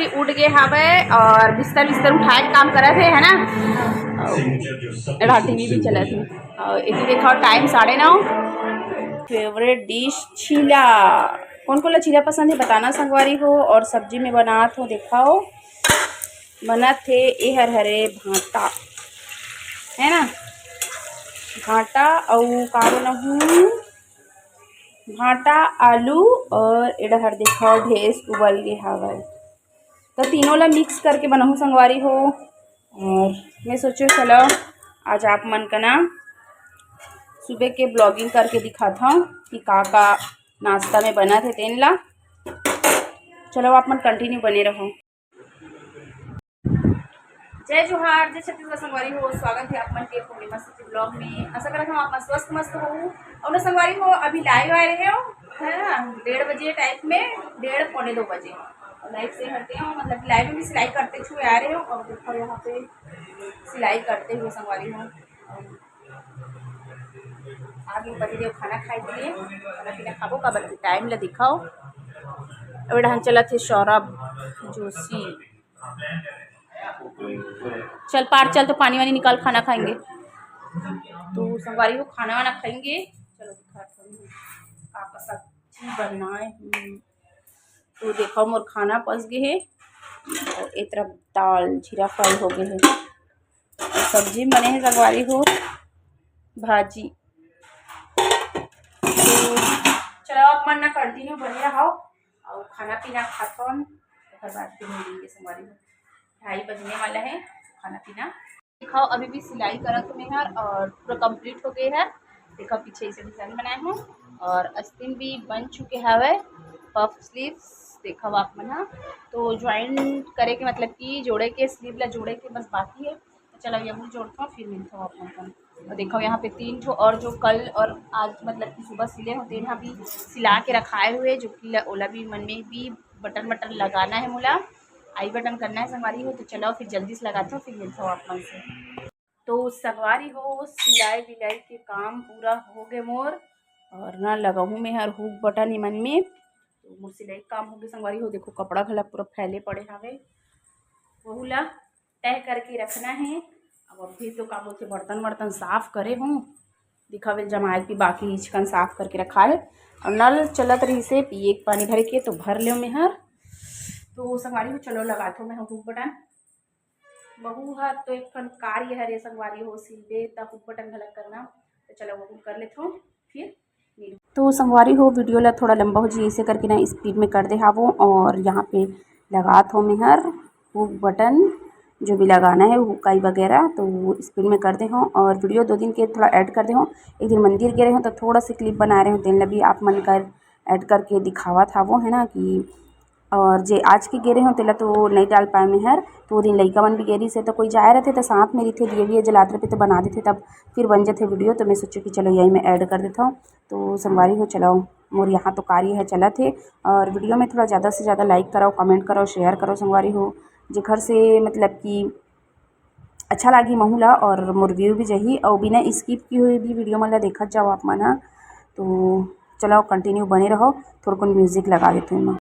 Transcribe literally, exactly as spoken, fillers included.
उठ गे हावय और बिस्तर बिस्तर उठाए के काम करत हे, है ना? एड़ा टीवी भी चलत हे। और इति देखो, टाइम साढ़े नौ। फेवरेट डिश चीला। कोन कोन ला चीला पसंद हे, बताना संगवारी हो। और सब्जी में बनात हो, देखाओ, बनत हे एहर हरे भांटा, है ना? भांटा अउ का बनाहूँ, भांटा, आलू और एडहर, देखाओ, ढेस उबल गे हावय। तो तीनों ला मिक्स करके बनाहूँ संगवारी हो। और मैं सोचो, चलो, आज आप मन का ना सुबह के ब्लॉगिंग करके दिखात हूँ कि का का नाश्ता में बनत हे तेन ला। चलो, आप मन कंटिन्यू बने रहो। जय जोहार, जय छत्तीसगढ़ संगवारी हो, स्वागत है आप मन के पूर्णिमा सिटी ब्लॉग में। आशा करत हूँ आप मन स्वस्थ मस्त हो। और ना संगवारी हो, अभी लाइव आए रहे हो, है ना, डेढ़ बजे टाइप में, डेढ़ पौने दो बजे, और लाइव से हटे हो, मतलब लाइव में भी सिलाई करते हुए आ रहे हो। और देखो, यहाँ पे सिलाई करते हुए संगवारी हो, आगे पति देव खाना खाए के लिए, खाना पीना खाबो, काबर के टाइम ला दिखाओ। अब डहन चलत हे सौरभ जोशी। चल पार चल, तो पानी वानी निकाल, खाना खाएंगे। तो संगवारी हो, खाना वाना खाएंगे। चलो दिखात हूँ का का सब्जी बनाए हूँ। तो देखो, मोर खाना पस गे हे और ए तरफ दाल जीरा फ्राई हो गे हे। और सब्जी में बने हे संगवारी हो भाजी। तो चलो, आप मन ना कंटिन्यू बने रहो और खाना पीना खाथन, ओकर बाद फिर मिलेंगे संगवारी हो। ढाई बजने वाला है, खाना पीना। दिखाओ, अभी भी सिलाई करत हूँ मैं हर और पूरा कंप्लीट हो गए है। देखो, पीछे इसे डिजाइन बनाए हूँ और अस्तीन भी बन चुके हवे, पफ स्लीव्स। देखो आप मन ह, तो ज्वाइन करे के मतलब कि जोड़े के, स्लीव ला जोड़े के बस बाकी है। तो चलो, ये भी जोड़ता हूँ, फिर मिलता हूँ आप मन का। और देखो, यहाँ पे तीन ठो और जो कल और आज मतलब कि सुबह सिले हो, तेन ह भी सिला के रखाए हुए, जो कि ल-, ओला भी मन में भी बटन वटन लगाना है मोला, आई बटन करना है संगवारी हो। तो चलो फिर जल्दी से लगाता हूँ, फिर मिलता हूँ आप मन से। तो संगवारी हो, सिलाई विलाई के काम पूरा हो गए मोर, और ना लगाहूँ मैं हर हुक बटन इमन में। तो मोर सिलाई के काम हो गए संगवारी हो। देखो, कपड़ा घला पूरा फैले पड़े हवे, वहू ला तय करके रखना है। अब अभी तो का बोलते, बर्तन वर्तन साफ करे हूँ, दिखावे जमाए के बाकी, इचकन साफ करके रखा है। और नल चलत रही से पिए के पानी भरे के, तो भर ले मैं हर। तो संगवारी हो, चलो लगाथो मैं हुक बटन। बहू हर तो एक ठन कार्य हरे संगवारी हो, सिलबे त हुक बटन घलक करना। तो चलो, वो कर लेथो, फिर मिलहूँ। तो संगवारी हो, वीडियो ला थोड़ा लंबा हो जी, ऐसे करके ना स्पीड में कर दे हावो। और यहाँ पे लगात हो मैं हर हुक बटन, जो भी लगाना है हुकाई वगैरह, तो वो स्पीड में कर दे हो। और वीडियो दो दिन के थोड़ा ऐड कर दे हो। एक दिन मंदिर गए रहे हो तो थोड़ा सा क्लिप बना रहे हो, तेन ला भी आप मन कर ऐड करके दिखावत हावो, है ना, कि और जे आज के गे रहे हो तेला तो नहीं डाल पाए मैं हर। तो वो दिन लइका मन भी गे रही से, तो कोई जाए रहते तो साथ में रहिथे, दिए विए जलात रहते तो बना देते, तब फिर बन जाते वीडियो। तो मैं सोचे कि चलो यही मैं ऐड कर देता हूँ। तो संगवारी हो, चलो, मोर यहाँ तो कार्य है चलत हे। और वीडियो में थोड़ा ज़्यादा से ज़्यादा लाइक कराओ, कमेंट कराओ, शेयर करो संगवारी हो, जेखर से मतलब कि अच्छा लागी महू ला और मोर व्यू भी जही। और बिना स्किप की हुई भी वीडियो मन ला देखत जाओ आप मन ह। तो चलो, कंटिन्यू बने रहो। थोड़कुन म्यूजिक लगा देते हैं मैं।